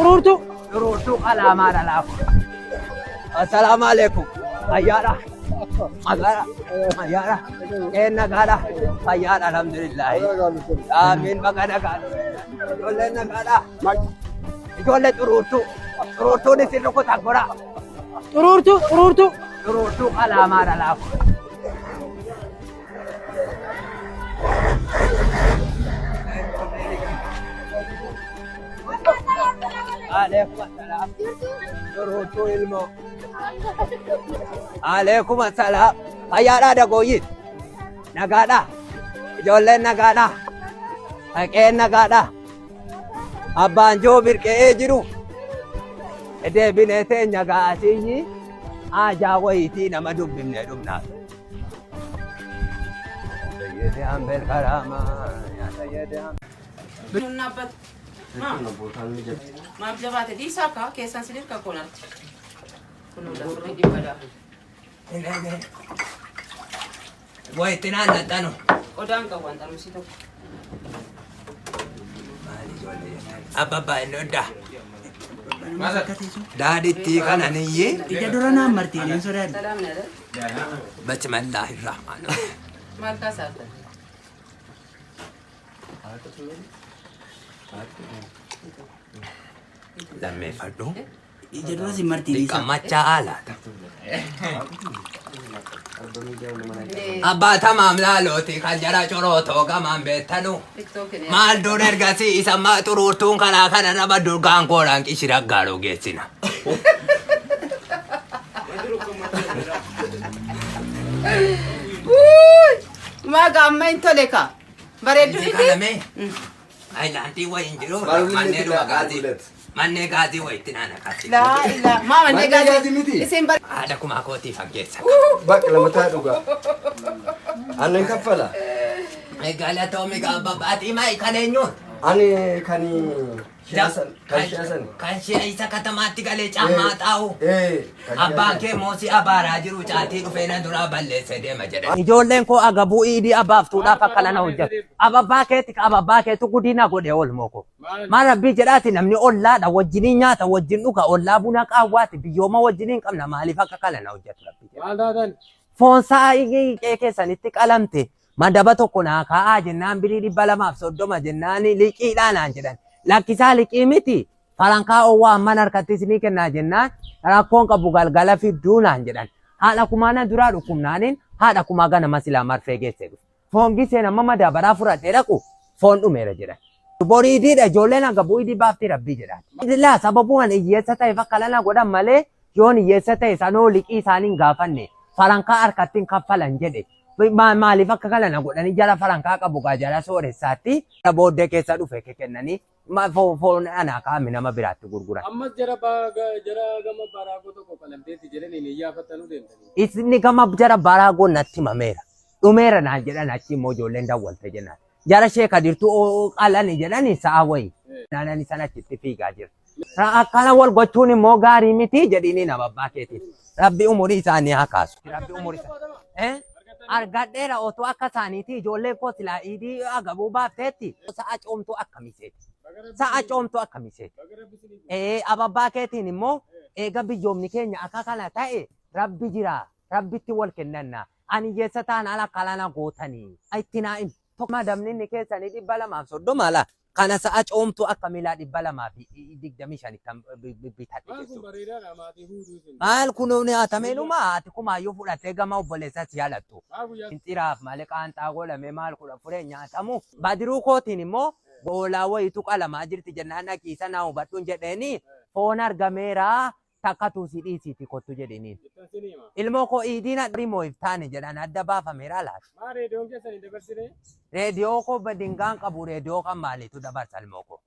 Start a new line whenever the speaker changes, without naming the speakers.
Xuruurtuu.
Xuruurtuu qalaamaa dhalaafu. Assalaamu alaikum. Fayyaadha. Magaadha. Fayyaadha. Qeen nagaadha. Fayyaadha alhamdulillahi. Amiin baga nagaadha. Ijoolleen nagaadha. Ijoollee xuruurtuu. Xuruurtuun isin rukutan gora.
Xuruurtuu. Xuruurtuu.
Xuruurtuu qalaamaa dhalaafu. Alaikum assalam. Xuruurtuu ilmoo. Alaikum assalam. Fayyaadhaa dagooyyi. Nagaadhaa. Ijoolleen nagaadhaa. Haqeen nagaadhaa. Abbaan joobir qe'ee jiru. Deebinee teenya gaasiyyi haajaa wayiitii nama dubbifnee dhumnaaf. Sayyidi Ambel Karama. Yaa Sayyidi Ambel.
Nun dhaabbatu. Maaf jabaate dhiisaa kaa keessan sin hirka koonatti. Kunoo lafurri dhibba dha.
Wayitti naannaxxanu.
Qodaan qabu waan xarmusii tokko.
Abbabaa inni oddaa. Daadhittii kana niyyi.
Ija dura naan marti hin sodaadhu.
Salaam na dha.
Bismillaahi rahmaan
Maal kaasaaftan?
Lammeeffadhu.
Ija dura si marti dhiisa.
Diqqammachaa haalaata. Abbaa tamaam laalooti kan jara corootoo gamaan beektanu.
Tiktookin
Maal duun ergasii isa maa xuruurtuun karaa kana nama durgaan kooraan qishira gaaroo geessina.
Maaga amma hin tole kaa. Bareeddu
Inni
miti.
kaname ayilaandii wayiin jiru manneen gaazii manneen gaazii wayitti naana kaatti.
Laa ilaa maa manneen
Manneen
gaazii
gaazii miti.
Isin bare.
Haadha kumaa kootii fakkeessa.
Bakka lamataa dhugaa. Aannan kaffala.
Galatoomi gaabbabbaatii maal kan eenyuun?
Ani kan shi'a san kan shi'a san.
Kan shi'a isa katamaatti galee caammaa xaa'u.
Ee. kan shi'a
Abbaan
san.
kee moosii abaaraa jiru caatii dhufee na duraa balleessee deema jedhe. Ijoolleen koo agabuu iidii abaaftuudhaaf akka na hojjetu. Ababbaa keetti ababbaa keetu gudina godhe oolmoo koo. Maal rabbii jedhaati namni ollaadha wajjiniin nyaata wajjin dhuga ollaa buna qaawwaati biyyooma wajjiniin qabna maaliif akka kana na hojjetu rabbii jedha.
Maal taatan?
Foon sa'a qe'ee keessanitti qalamte madaba tokko naa kaa'aa jennaan birii 230 jennaan liqiidhaa naan jedhan. Lakkisaa liqii miti farankaa owwaa amman harkatti isinii kennaa jennaan rakkoon qabu galgala fidduu naan jedhan. Haadha kumaa na duraa dhukkubnaaniin haadha kumaa ganama silaa marfee geesse dhufe. Foon giseen amma madaabaraa fudhadhee dhaqu foon dhumeera jedhan. Boriidiidha ijoolleen hanga bu'iidii baafti rabbii jedhaan. Laa sababumaan hiyyeessa ta'eef akka lana godhan malee yoon hiyyeessa ta'e sanoo liqii isaanii hin gaafanne farankaa harkatti hin kaffalan jedhe. Maaliif akka kana na godhanii jara farankaa qabu gaa jara sooressaatti booddee keessa dhufe kennanii foon anaa kaa'ame nama biraatti gurguran.
Ammas jara jara gama baraagoo tokko qalamteetti jedhaniin iyyaafattanuu deemtanii.
Inni gama jara baraagoo natti himameera. Dhumeera naan jedhan achi immoo ijoolleen dawwalte jennaan. Jara ishee kadirtuu qalani jedhani sa'a wayi. Naanani sana achitti fiigaa jira. Akkana wal gochuun immoo gaarii miti jedhini nama abbaa keetiin. Rabbi umurii isaanii haa kaasu. Rabbi umurii isaanii. Argadheera otoo akka isaaniitii ijoolleen koo silaa iidii agabuu baafteetti sa'a coomtuu akkamii seeti. Sa'a coomtuu akkamii seeti. Ee ababbaa keetiin immoo eega biyyoomni keenya akka kana ta'e rabbi jira rabbitti wal kennanna. Ani hiyyeessa taanaan akkana na gootanii. Itti naa himi. Tokko madamni inni keessanii 230 laa. Kana sa'a coomtuu akka miilaa 225 kan bitadhe
Maal kun
jechuudha.
bareedaadha maatii huuduu isin.
Maal kun nyaatameenuma haati kumaayyuu fudhattee gama obboleessa si halattu.
Maa guyyaa
Xiraaf malee qaanxaa godhamee maal kudha furee nyaatamu. Badiruu kootiin immoo hoolaa wayiitu qalamaa jirti jennaan dhaqiisa naa hubadhuun jedheeni foon argameera takkatu si dhiisiiti kottu jedhiniin.
jettan sin hima.
Ilmoo koo iidiin adrii moo iftaani jedhan adda baafameera laata.
Maa reediyoon keessan hin dabarsine?
Reediyoo koo badingaan qabu reediyoo kan maaliitu dabarsa ilmoo koo.